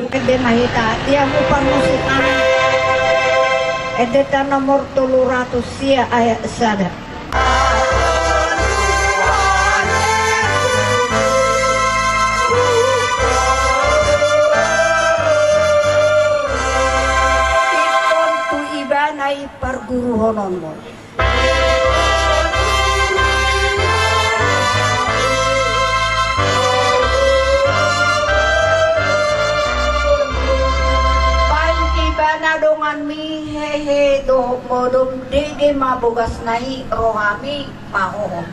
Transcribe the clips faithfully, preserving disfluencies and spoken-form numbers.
Ende ma hita, ia huparmusik ma ende ta nomor tolu ratus sia ayat sada. Ingkon tu ibana i parguruhononmu. Baen ibana donganmi hehe dohot modom, dege ma bogasna i rohami pahohom.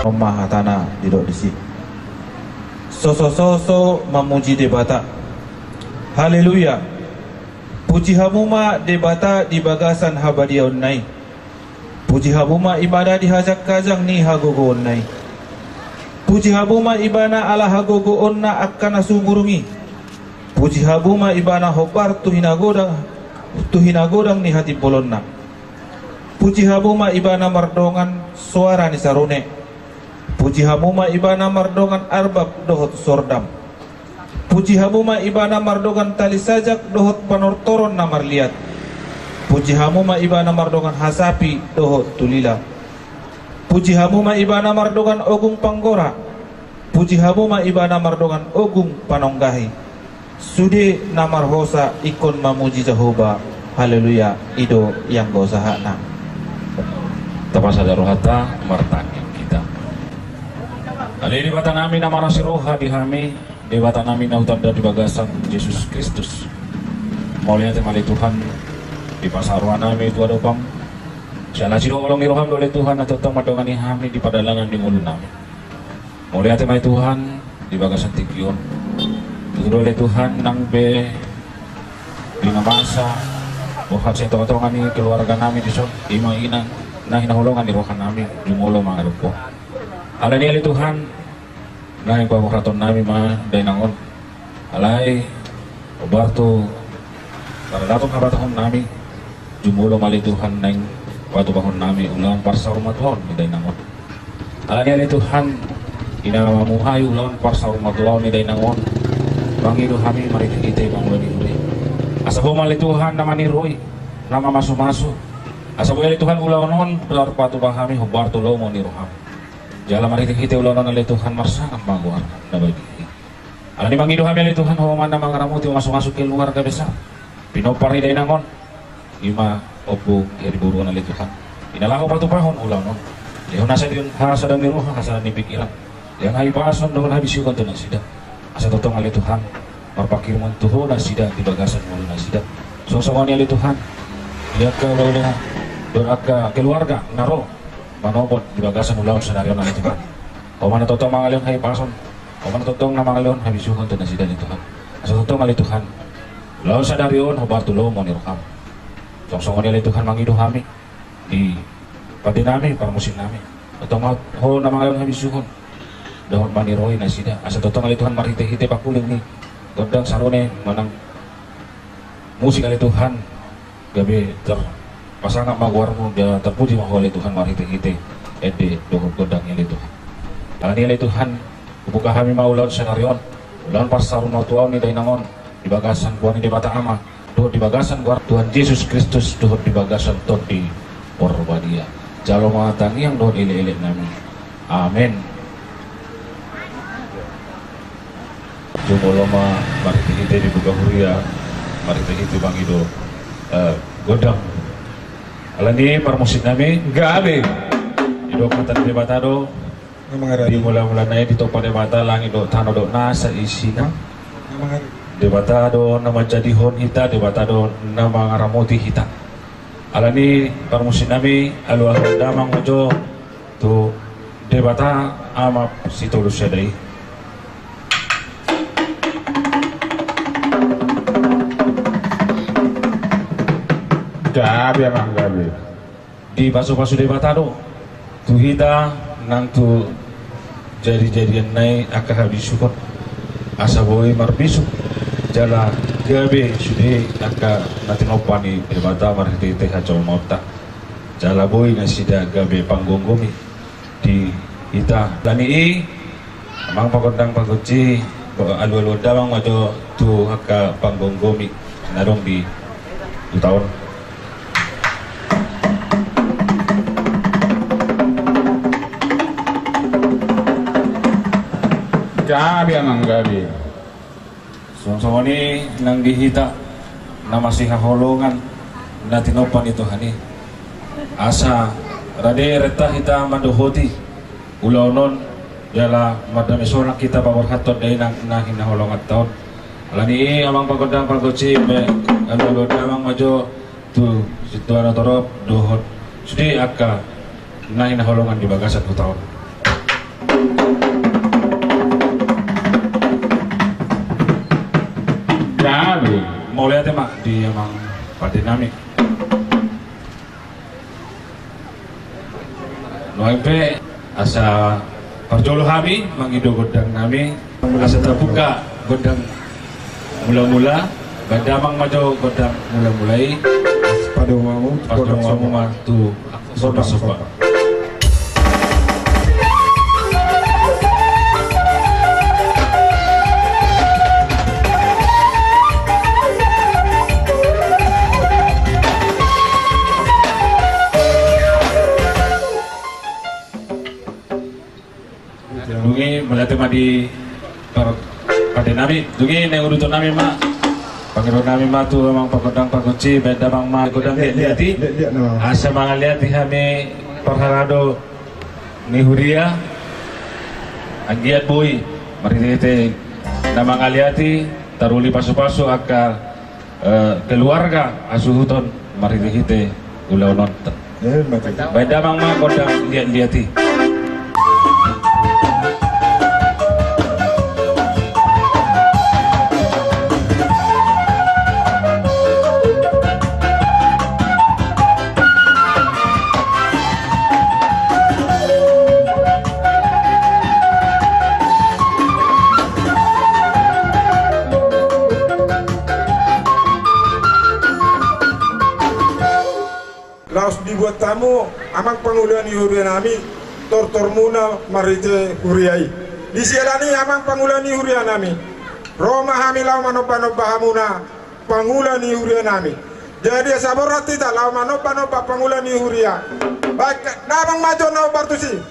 On ma hatana didok disi. Sosososo mamuji Debata. Haleluya. Puji hamu ma Debata di bagasan habadiaonna i. Puji hamu ma Ibana di hajangkajang ni hagogoonna i. Puji hamu ma Ibana ala hagogoonna angka na sumurung i. Puji hamu ma Ibana hombar tu hinagodang, tu hinagodang ni hatimbolonna. Puji hamu ma Ibana mardongan soara ni sarune. Puji hamu ma Ibana mardongan arbab dohot sordam. Puji hamu ma Ibana mardongan tali sajak dohot panortoron na marliat. Puji hamu ma Ibana mardongan hasapi dohot tulila. Puji hamu ma Ibana mardongan ogung panggora. Puji hamu ma Ibana mardongan ogung panonggahi. Sude na marhosa ingkon mamuji Jahowa. Haleluya. I do ianggo sahatna. Tapasada rohanta, martangiang hita. Ale Debatanami na marasi roha di hami, Debatanami na hutanda di bagasan Jesus Kristus. Mauliate ma ale Tuhan, dipasahat rohanami tu adopam. Siala sidok holong ni roham do ale Tuhan, na tongtong mandongani hami di pardalanan ni ngolunami. Mauliate ma i Tuhan, di bagasan tingki on. Tutu do ale Tuhan, nang pe di na masa, borhat sian tongatonga ni keluarganami dison, ima inang, na hinaholongan ni rohanami, jumolo mangadop ho. Alani i ale Tuhan, naeng paborhatonnami ma dainang on. Alai, hombar tu paradaton habatahonnami, jumolo ma ale Tuhan naeng patupahonnami ulaon parsaurmatuaon ni dainang on. Alani i ale Tuhan, i na mamuhai ulaon parsaurmatuaon ni dainang on, mangido hami marhitehite mangulahon i. Asa Ho ma ale Tuhan na maniroi, na mamasumasu. Asa boi ale Tuhan ulaon on tarpatupa hami hombar tu lomo ni roham. Jala marhitehite ulaon on ale Tuhan marsangap ma goarna na badia i. Alani i mangido hami ale Tuhan, Ho ma na mangaramoti mamasumasu keluarga besar pinompar ni dainang on, ima Ompu Heri Boruan ale Tuhan. I na laho patupahon ulaon on. Lehon hasadaan, hasadaan ni roha, hasadaan ni pingkiran. Lehon hahipason dohot habisuhon tu nasida. Asa tongtong ale Tuhan, marpangkirimon tu Ho nasida di bagasan ngolu nasida. Songon i ale Tuhan, di angka ulaon dohot angka keluarga na ro manopot di bagasan ulaon sadari on ale Tuhan. Ho ma na tongtong mangalehon hahipason, Ho ma na tongtong na mangalehon habisuhon tu nasida ale Tuhan. Asa tongtong ale Tuhan, ulaon sadari on hombar tu lomo ni roham. Songon i ale Tuhan mangido hami di pandenami, parmusiknami. Tongtong ma Ho na mangalehon habisuhon dohot maniroi nasida. Asa tongtong ale Tuhan marhitehite pangkuling ni gondang sarune manang musik ale Tuhan, gabe terpasangap ma goarmu, jala terpuji ma Ho ale Tuhan marhitehite ende dohot gondang i ale Tuhan. Alani i ale Tuhan, hubuka hami ma ulaon sadari on, ulaon parsaurmatuaon ni dainang on, di bagasan goar ni Debata Ama, dohot di bagasan goar Tuhan Jesus Kristus, dohot di bagasan Tondi Porbadia. Jalo ma tangiang dohot elekeleknami. Amen. Jumolo ma marhitehite dibuka huria, marhitehite mangido, eh, gondang. Alani i parmusiknami, gabe didok hata ni Debata do. Di mula-mula na i ditompa Debata langit dohot tano dohot nasa isina. Debata do na manjadihon hita, Debata do na mangaramoti hita. Alani i parmusik nami, alualuhon damang ma jo tu Debata Ama Sitolu Sada i. Gabe, amang, gabe. Dipasupasu Debata do tu hita nang tu jadi-jadian na i angka habisuhon, asa boi marbisuk jala gabe sude angka na tinompa ni Debata marhite-hite hajolmaonta. Jala boi nasida gabe panggomgomi di hita. Alani i, amang pagondang pagonsi, alualuhon damang ma jo tu angka panggomgomi na adong di huta on. Gabe, amang, gabe. Songon-songon i nang di hita na masihaholongan na tinompa ni Tuhan i, asa rade renta hita mandohoti ulaon on jala mardame sonang hita paborhathon dainang na hinaholonganta on. Alani i, amang pagondang pagonsi, alualuhon damang ma jo tu sintua na torop dohot sude angka na hinaholongan di bagasan huta on. Gabe. Mauliate ma di amang pande nami. Nuaeng pe asa parjolo hami mangido gondang nami, asa tabuka gondang mula-mula. Baen damang ma jo gondang mula-mula i. Padomu ma tu somba-somba. Dung i mauliate ma di par-, pande nami. Dung i naeng uduton nami ma, pangidoan nami ma tu amang pagondang pagonsi, baen damang ma gondang liat-liat i, asa mangaliati hami parhalado ni huria. Anggiat boi marhite-hite na mangaliati, taruli pasu-pasu angka eh, keluarga hasuhuton marhite-hite ulaon on. Eh, mate. Baen damang ma gondang liat-liat i. Laos dibuat hamu amang pangula ni huria nami tortormuna marhite huria i. Di siala ni i amang pangula ni huria nami, ro ma hami laho manomba-nomba hamuna pangula ni huria nami. Jadi asa borhat hita laho manomba-nomba pangula ni huria. Baen damang ma jo na hombar tusi.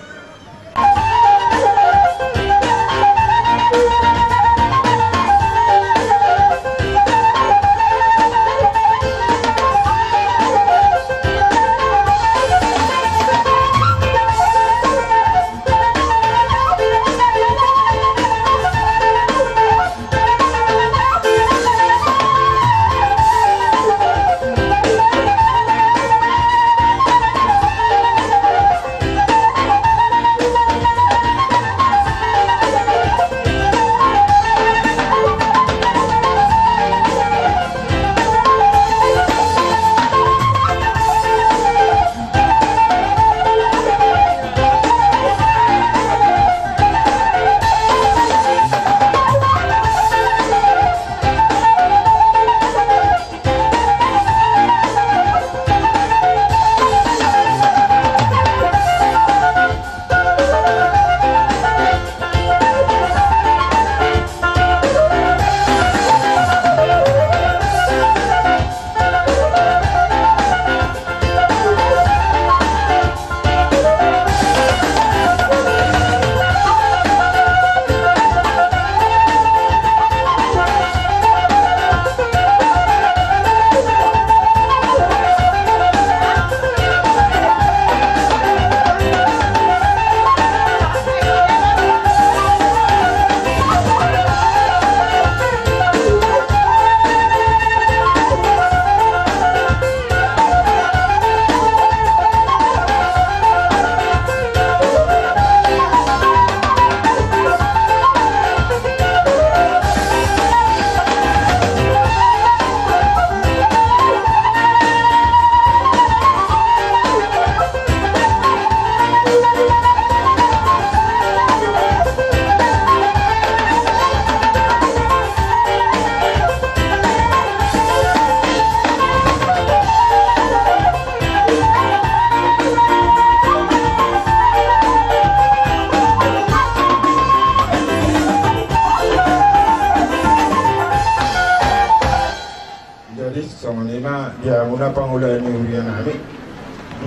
Songon i ma di hamuna pangula ni huria nami.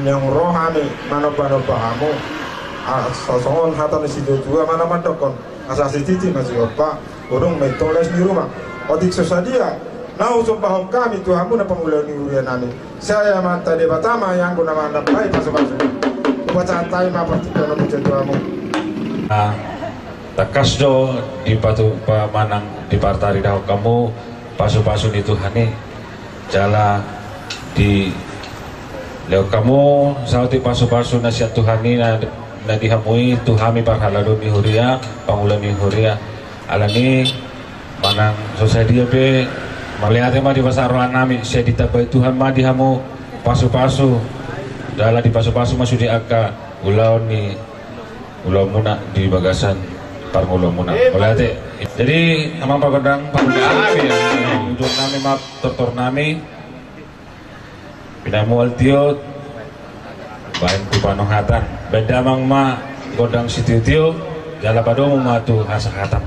Naung ro hami manombanomba hamu. Asa songon hata ni situatua ma na mandokkon, asa sititi ma sihompa, godang ma i tolhas ni ruma. Otik so sadia na husombahon hami tu hamuna pangula ni huria nami, sai Amanta Debata ma i anggo na manambai pasupasu. Hupasahat hami ma partingkian on tu hamu. Tangkas do dipatupa manang dipartaridahon hamu pasupasu ni Tuhan i. Jala dilehon hamu saotik pasupasu na sian Tuhan i na, na di hamu i tu hami parhalado ni huria, pangula ni huria. Alani manang so sadia pe, mauliate ma di bagasan roha nami, sai ditambai Tuhan ma di hamu pasupasu. Jala dipasupasu ma sude angka ulaon ni ulaonmuna di bagasan parngoluonmuna. Mauliate. Jadi amang pagondang, pagondang, ujung nami ma tortor nami. Pinamual tio baen tu panohatan. Baen damang ma gondang sitiotio, jala padomu ma tu hasahatan.